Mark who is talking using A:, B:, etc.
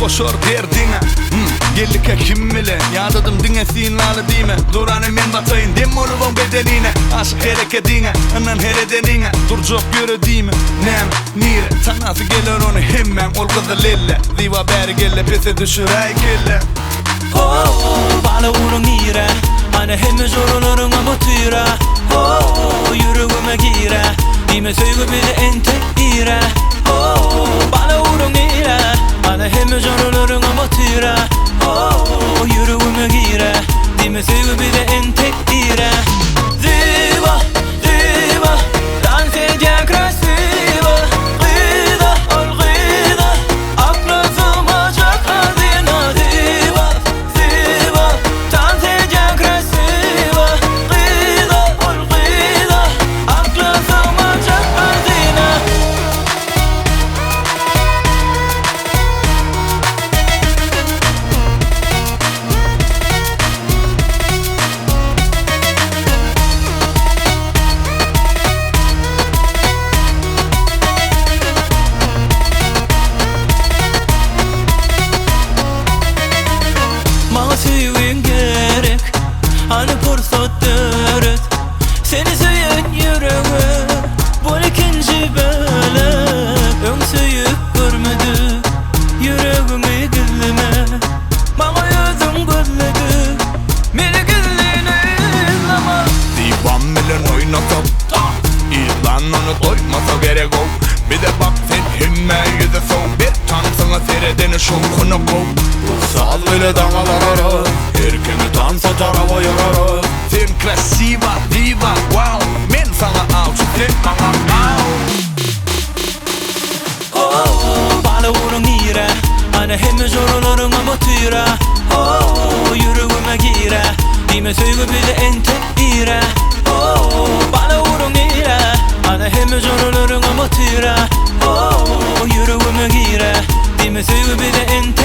A: Utgaşar derdiňe Hum, geldikä kim bilen Ýadadym diňe synlaly diýme Durany men bataýyn dem bolubam bedenine Aşyk herekediňe, ynan her edeniňe Durjak ýöre diýme, näme, nire Tanasy geler ony hemmäň ol gyzyl elle Zyba bäri gelle pese düşüräý kelle.
B: Ho-o, bala uruň nirä? Ana hemme joralaryňam otyra. Ho-o, ýüregime girä. Diýme söýgi bize entek irä. Ho-o, bala uruň nirä? Ana hemme joralaryňam otyra. Ho-o, ýüregime girä. Diýme söýgi bize entek irä. Zyba, Zyba, tans edýän krasiwa. Gyza, ol gyza. Akla sygmajak hazyna Zyba, Zyba, tans edýän krasiwa Gyza, ol gyza Akla sygmajak hazyna. Maňa söýgiň gerek, hany pursat döret Seni söýen ýürege bol ikinji bölek Öň söýüp görmedik ýüregimi gizleme Maňa özüň gözledik meni gizlin yzlama.
A: Diwan bilen oýnasak Ýylan ony goýmasa gerek-ow Bize bak sen hemmä ýüzi sow Bir tansyňa seredeni şowhuna kow Bu saz bile daňa bararys Her kimi tansa taraba ýorarys Sen krasiwa diwa wow Men saňa awçy sen maňa aw.
B: Ho-o, bala uruň nirä? Ana hemme joralaryňam otyra. Ho-o, ýüregime girä. Diýme söýgi bize entek irä. Ho-o, bala uruň nirä? Ana hemme joralaryňam otyra. Ho-o, ýüregime girä. Diýme söýgi bize entek.